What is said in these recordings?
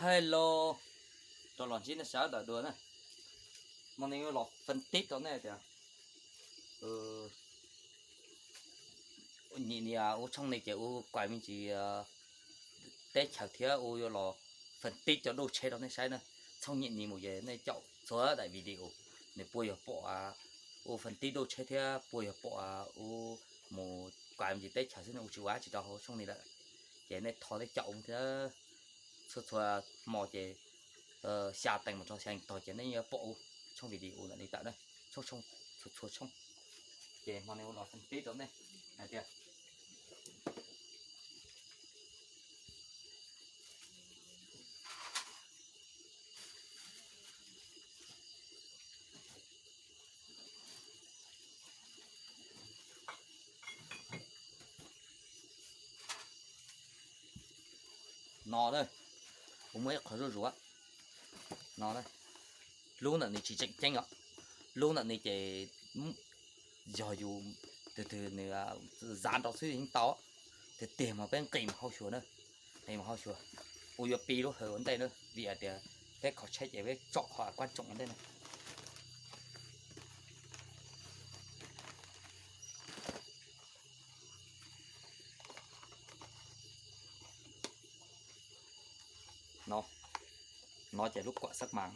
Hello, rov los ntsib nej sawv daws dua na. Hmo no los phân tích rau nej tias nim no ua tshooj no ces ua kuaj me ntsis teb chaws thiab ua yuav los phân tích cov doj tsheb rau nej saib na. Tshooj nim no mus ces nej caum txhua daim video nws puas yog pom ua phân tích doj tsheb thiab puas yog pom ua mus kuaj me ntsis teb chaws xwb, nej ua tsis ua dab tsi rau hauv tshooj no lawm. Ces nej thov nej caum thiab, txhua txhua hmo ces xya teev mus rau xya teev tog ces nej yuav pom ua tshooj video ntawm no tawm na, tshooj tshooj, txhua txhua tshooj. Ces hmo no ua los phân tích rau nej hais tias no na, kuv muaj ib qho zuj zus no na. Lub ntawm no tsis tseem ceeb os. Lub ntawm no ces yog yus twg twg nws zav nrau xwb yeej tau. Tiag tiag mas peb nqis mus hauv xyuas na, nqis mus hauv xyuas, kuv yuav piv lub hawm ua ntej na, vim hais tias peb kho tsheb ces peb tsom qhov kuab tsoom ua ntej na. No, no ces lub kuam xab mas,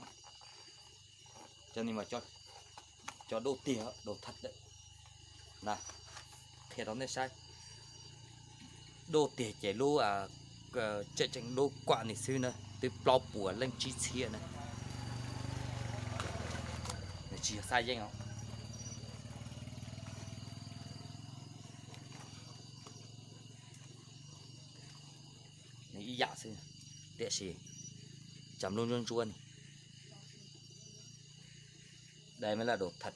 cov ni mas cov dub tiag, dub thaj lawm na. Qhia rau nej saib, dub tiag ces lub tseem tseem lub kuam ni xwb na twb plaub puas leej tsib txhiab na. Nws tsis yog xab yeeb os. Nws ib yam xwb, tiam sis cov lub ntsuab ntsuab ni, đây mới là đồ thật.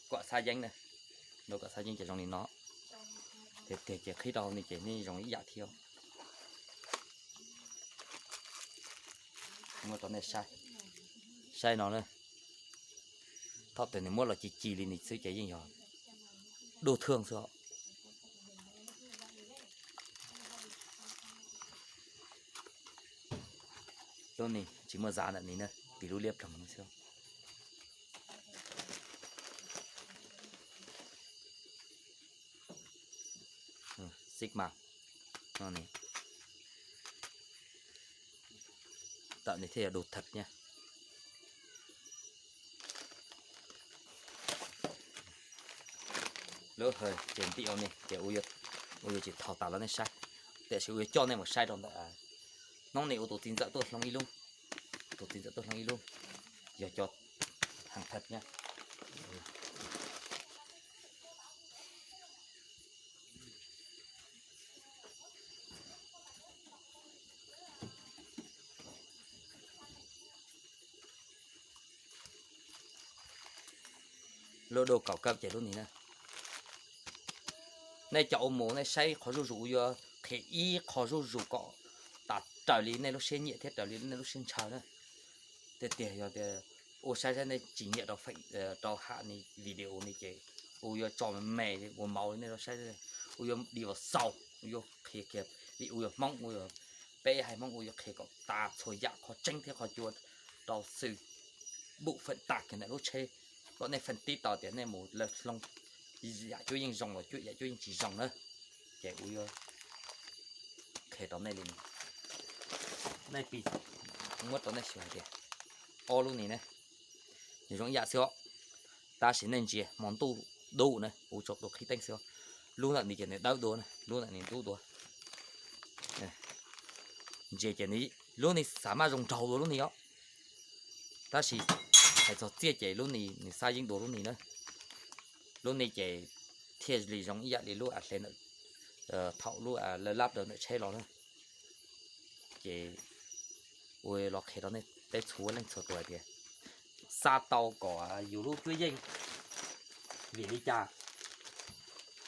Kuam xab yeeb na, lub kuam xab yeeb ces zoo li no, tiag tiag ces qhib rau ni ces nej zoo ib yam thiab. Muab rau nej saib, saib no na. Thaum twg nws muab los ci ci li ni xwb ces yeej yog dub thwj xwb os. Lub ni tsis muaj zav ntawm ni na, tis lub liab ploog xwb. Sigma no ni, tawm ni thiaj yog dub thaj na. Lub hawm ces ntim au ni ces ua yuav tsis thaum tas los nej saib, tiam sis ua yuav coj nej mus saib rau ntawm hnub ni ua tus txiv ntxawm tuaj hloov ib lub, tus txiv ntxawm tuaj hloov ib lub, yog cov hàng thật nha. Lub dub kaum kawm ces lub ni na. Nej cov ua mus nej saib qhov zuj zus, ua yuav qhia ib qho zuj zus kom tas raws li nej lub siab nyiam thiab raws li nej lub siab ntshaw na. Tiag tiag yog tias ua saib saib nej tsis nyiam rau feem rau ham ni video ni ces ua yuav tso me me ua mauv li nej lub saib, ua yuav đi vào sâu, ua yuav qhia kiag vim ua yuav Hmoob, ua yuav peb haiv Hmoob ua yuav qhia kom tas txhua yam qhov tseeb thiab qhov cua rau xwb. Bum feem tas kiag ntawm lub tsheb, kom nej feem tib tau tias nej mus lawv hloov yam cuab yeej zoo los cuab yam cuab yeej tsis zoo na. Ces ua yuav qhia rau nej li no. Nej pis, muab rau nej xyuas hais tias ob lub ni ne, nws zoo ib yam xwb os, tab sis nej ntsia hmo ntuj dub na, ua tsaus tus qhib teeb xwb os. Lub ntawm ni ces nws dawb dua na, lub ntawm ni dub dua. Ntsia ces lub ni xav maj zoo nraug dua lub ni os, tab sis hais txog txiaj ces lub ni nws xab yeeb dua lub ni na. Lub ni ces thiaj li zoo ib yam li lub a hle ntawm thaum lub lawv lab rau ntawm tsheb los na. Ces ua los qhia rau nej teb txhua leej txhua tus hais tias xa tau kom yus lub cuab yeej, vim li cas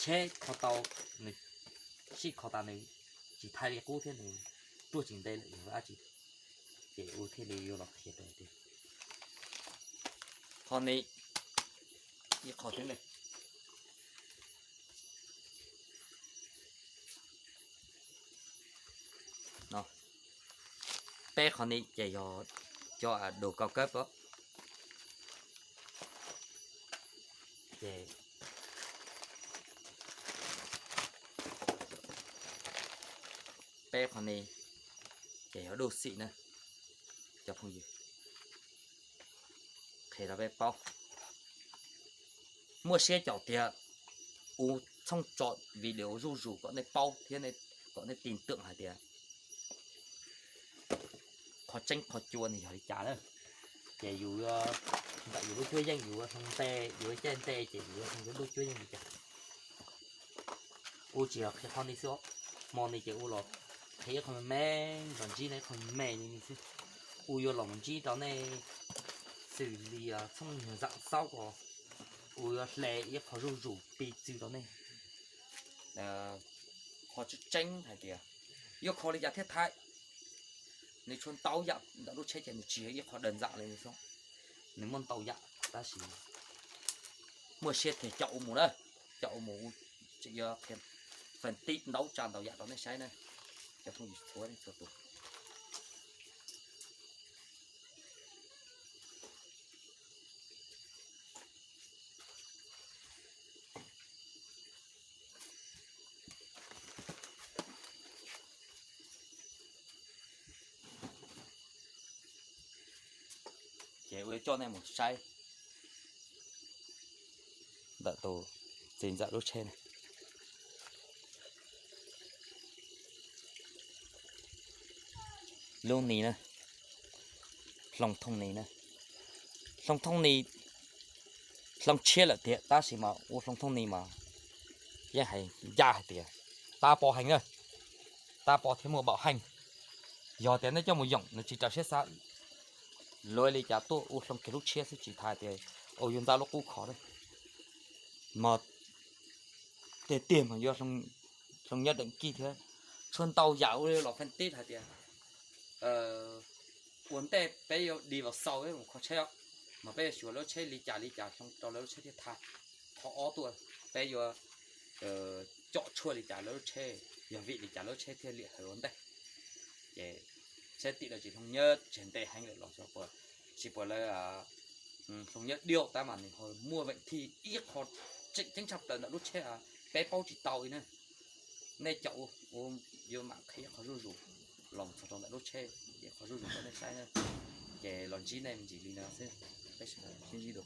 tsheb kho tau, nws sij kho tas nws tsis thaiv li qub thiab nws ruaj tsis ntev lawm yog dab tsi. Ces ua thiaj li yuav los qhia tias, qhov ni ib qho thiab ne. No, peb qhov ni ces yog cov đồ cao cấp. Ces peb qhov ni ces yog đô xịn na, cov phooj ywg, qhia rau peb paub. Muaj siab caum tias ua txhooj tso video zuj zus kom nej paub thiab kom nej tin tưởng hais tias qhov tseeb qhov cua nws yog li cas na. Ces yus ntawm yus lub cuab yeej yus ua hlo nte, yus ua caij nte ces yus ua hlo yus lub cuab yeej li cas. Ua tsis yog qhia qhov ni xwb os, hmo ni ces ua los qhia ib qho me me los ntsib nej ib qho me me li no xwb. Ua yuav los mus ntsib rau nej xws li txhooj nyuag zam xaub ko, ua yuav hle ib qho zuj zus piv txwv rau nej. Qhov tseeb tseeb hais tias yuav kho li cas thiaj thaiv, nws tshuav ntau yam ntawm lub tsheb ces nws tsis yog ib qho đơn giản li no xwb. Nws muaj ntau yam tab sis muaj siab tiag caum ua mus na, caum ua mus, tseem yuav qhia phân tích ntau tsa ntau yam rau nej saib na, cov phooj ywg txhua leej txhua tus. Ces ua coj nej mus saib ntawm tus txiv ntxawm lub tsheb na. Lub ni na, hloov thooj ni na, hloov thooj ni, hloov tshiab lawm tiag tab sis mas ua hloov thooj ni mas yeej hais ncaj hais tias tab pov heev na, tab pov thiab muaj bảo hành. Yog tias nej coj mus yoom nws tsis raws siab xav, luag li cas tuaj ua hloov kiag lub tshiab xwb tsis tas tias ua yuav ntau lub qub kho na. Mas tiag tiag mas yuav hloov nyob deem kij thiab. Tshuav ntau yam ua los phân tích hais tias ua ntej peb yuav đi vào sâu mus kho tsheb os, mas peb yuav xyuas lawv lub tsheb li cas li cas hloov rau lawv lub tsheb thiaj thaiv. Qhov ob tuaj, peb yuav cọ tshuaj li cas lawv lub tsheb, yog vim li cas lawv lub tsheb thiaj liam hawv ua ntej. Ces seb tim no tsis hloov nyob tseg nte heev lawm los tsis pom lawv hloov nyob điêu tab mas nws ho muaj vẹn thi ib qho tseem ceeb tshaj plaws ntawm lub tsheb peb paub tsis tau li na. Nej caum ua yuav mam qhia ib qho zuj zus los txog rau ntawm lub tsheb, ib qho zuj zus rau nej saib na. Ces los ntsib nej me ntsis li no xwb, peb sib ntsib dua.